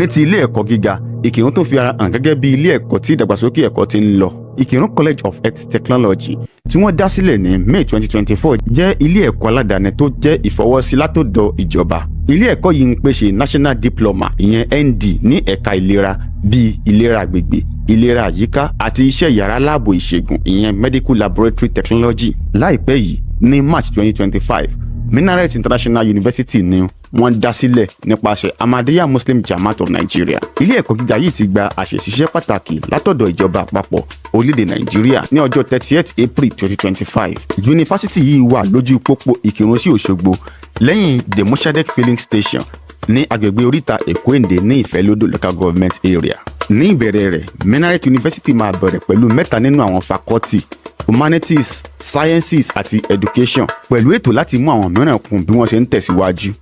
Ní ti ilé ẹ̀kọ́ gíga, Ìkìrun tún fi ara hàn gẹ́gẹ́ bí ilé ẹ̀kọ́ tí ìdàgbàsókè ẹ̀kọ́ ti ń lọ. Ìkìrun College of Health Technology tí wọ́n dá sílẹ̀ ní May 2024 jẹ́ ilé ẹ̀kọ́ aládàáni tó jẹ́ ìfọwọ́sí látọ̀dọ̀ ìjọba. Ilé ẹ̀kọ́ yìí ń pèsè National Diploma, ìyẹn ND, ní ẹ̀ka ìlera bíi ìlera àgbègbè, ìlera àyíká àti iṣẹ́ yàrá láàbò ìṣègùn, ìyẹn Medical Laboratory Technology. Láìpẹ́ yìí, ní March 2025, Minaret International University ni wọ́n dá sílẹ̀ nípasẹ̀ Ahmadiyya Muslim Jamaat of Nigeria. Ilé ẹ̀kọ́ gíga yìí ti gba àṣẹ ṣiṣẹ́ pàtàkì látọ̀dọ̀ ìjọba àpapọ̀ orílẹ̀-èdè Nàìjíríà ní ọjọ́ 30 April 2025. Yunifásítì yìí wà lójú pópó Ìkìrun sí Òṣogbo, lẹ́yìn The Mossadegh Filling Station, ní agbègbè oríta Èkó Èndé, ní Ìfẹ́lódò Local Government Area. Ní ìbẹ̀rẹ̀ rẹ̀, Minaret University máa bẹ̀rẹ̀ pẹ̀lú mẹ́ta nínú àwọn faculty: humanities, sciences àti education, pẹ̀lú ètò láti mú àwọn mìíràn kún bí wọ́n ṣe ń tẹ̀síwájú.